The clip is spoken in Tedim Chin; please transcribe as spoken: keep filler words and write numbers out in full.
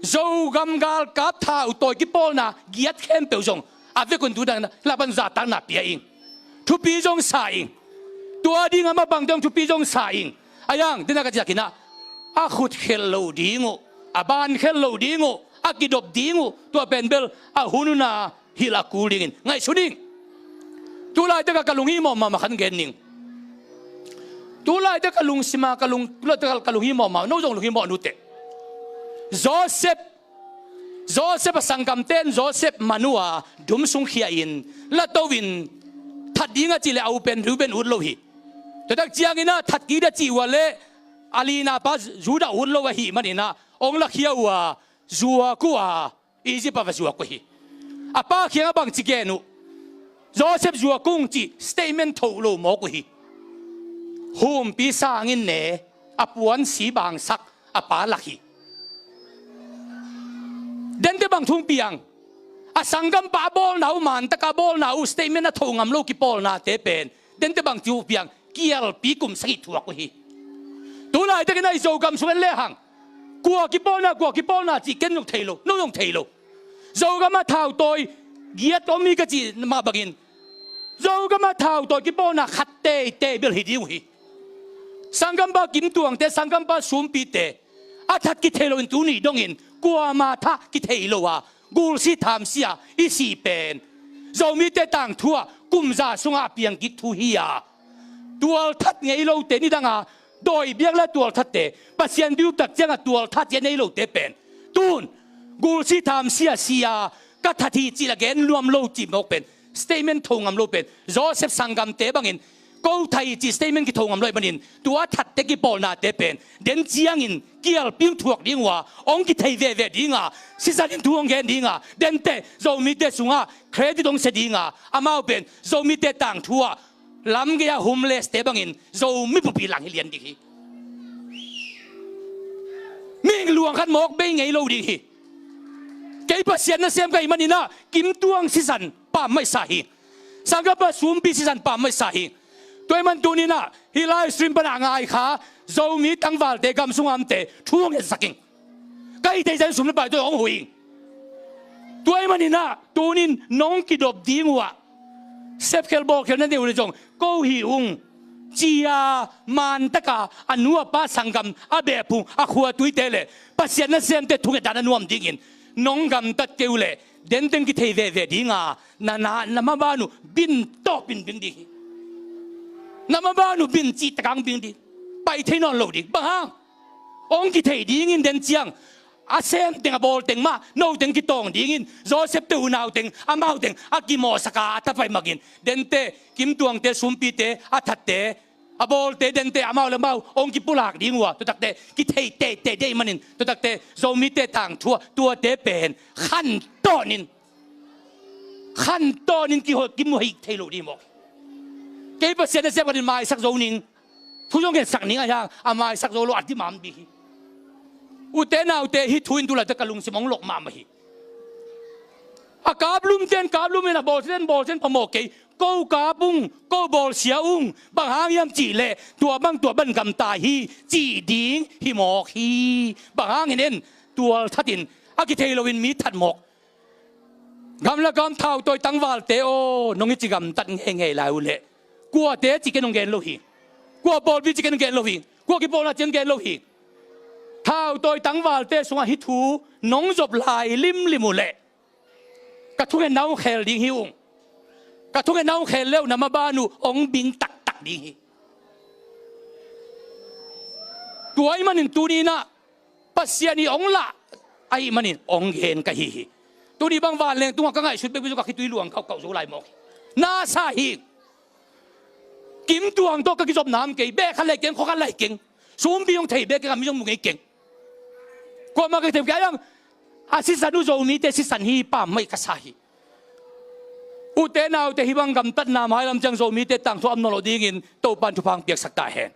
Zogam galkap thautawi kipawlna giat khempeuh zong a vekun tu dang lapan zahtakna pia ing. Thupi zong sa ing. Tua ding a mabang dong thupi zong sa ing. A yang dena ka ciakinah a khut khelh lo ding uh, a ban khelh lo ding uh, a kidop ding uh, tua pen bel a hun una hilh a kul dingin ngaihsun ing. Tulaitak a ka lunghimawh mahmah khan gen ning. Tulaitak a ka lungsima ka lung, tulaitak a ka lunghimawh mahmah, no zong lunghimawh nute. Joseph, Joseph a sanggamten Joseph man uh a dum sung khia in lato in that ding a cih leh a u pen Reuben ut lo hi. Tuatak cianginah that kit a cih uh a leh a lina pa Judah ut lo ahih maninah ong lakhia uh a zuak uh a Egypt a va zuak uh hi. A pa kiangah bangci gen uh? Joseph zuak ung cih statement thoh lo mawk uh hi. Humpi sangin ne a puan si bangsak a pa lak hi. Dente bang thu piang? A sanggampa a bawlna uh, mantaka a bawlna uh, statement a thoh ngam lo kipawlnate pen dente bang thu piang? Kialpi kum sagih thuak uh hi. Tulaitakin a i Zogam sung en lehang kua kipawlna, kua kipawlna cih ken zong thei lo, no zong thei lo. Zogam a thautawi giat om hi ka cih mah bangin Zogam a thautawi kipawlna khat teitei bel hi ding uh hi. Sanggampa Kim Tuangte, sanggampa Sumpite a that kithei loin tuni dongin kuama thah kithei lo a gulsi thamsia i sih pen Zomite tangthu ah kum za sungah a piang kik thu hi a, tualthat ngei lote nidanga dawi biak le tualthatte, Pasian biaktak cianga tualthat zia nei lote pen tun gulsi thamsia sia ka that hi cih la gen nuam lo cih mawk pen statement tho ngam lo pen Joseph sanggamte bangin ko thei cih statement kitho ngam lo ahih manin tua thatte kipawlnate pen den ciangin kialpi thuak ding uh a, hong kithei veve ding a, sisan in thu hong gen ding a, dente Zomite sungah credit hong sia ding a, amau pen Zomite tangthu ah lam gei-a homeless-te bangin Zomi bupi lang hi lian ding hi. Mihing luang khat mawk bei ngei lo ding hi. Kei Pasian nasem ka hih maninah Kim Tuang sisan pammaih sa hi. Sanggampa Sumpi sisan pammaih sa hi. Tua ahih man tuninah hih live stream panah ngai kha Zomi tangvalte gam sungah omte thu hong ngetsak ing. Ka hih theih ciang sum le pai tawh hong hui ing. Tua ahih maninah tunin nong kidop ding uh ah sepkhel bawlkhel na neih uh leh zong ko hi ung ci-a mantaka a nu a pa sanggam a behphung a khua tuite le Pasian nasemte thungetdan a nuam dingin nong gamtat kei uh leh denteng kithei veve ding a, na, na, na maban uh bin tawpin bing ding hi. Na maban uh bin cihtakang bing ding. Pai thei nawn lo ding. Bang hang? Hong kithei dingin den ciang a semteng a bawlteng mah noteng kitawng dingin Joseph-te unauteng amauteng a kimawhsaka a tapai makin dente Kim Tuangte Sumpite a thatte a bawlte dente amau le amau hong kipulak ding uh a, tuatakte kithei teitei deih manin tuatakte Zomite tangthu ah tuate pen khantawnin khantawnin kihoih kimuhih thei lo ding mawk. Kei Pasian nasem ka hih manin maisak zo ning. Thu zong gensak ning a hiang a maisak zo lo a dimam ding hi. Ute naute hih thu in tulaitak ka lungsim hong lok mahmah hi. A kaplumten kaplum in a bawlsiaten bawlsia in phamawh kei. Ko kap ung, ko bawlsia ung, bang hang hiam cihleh tua bang tua bang gamta hi cih ding hi mawk hi. Bang hangin en tualthatin a kithei loin mi that mawk. Gamla gam thautawi tangvalte aw, nong i ci gamtat ngeingei lai uh leh kuate ci ken hong gen lo hi. Kua pawlpi ci ken hong gen lo hi. Kua kipawlna ci ken hong gen lo hi. Thautawi tangvalte sungah hih thu nong zop lai limlim uh leh ka thungetna hong khel ding hi ung. Ka thungetna hong khel le uh na maban uh hong bing taktak ding hi. Tua ahih manin tuninah Pasian i hong lah ahih manin hong gen ka hi hi. Tuni bang vanleng tungah ka ngaihsut bekbek zong ka khitui luang kauhkauh zo lai mawk hi. Nasa hi. Kim Tuang tawh ka kizopna om kei. Beh khat lai keng, khua khat lai keng. Sumpi hong thei bek keng a mi zong mu ngei keng. Kuamah ka thei kei a hiang a sisan uh Zomite sisan hi pammaih ka sa hi. Ute naute hih bang gamtatna mailam ciang Zomite tangthu a om nawn lo dingin Topan thupha hong piaksak ta hen.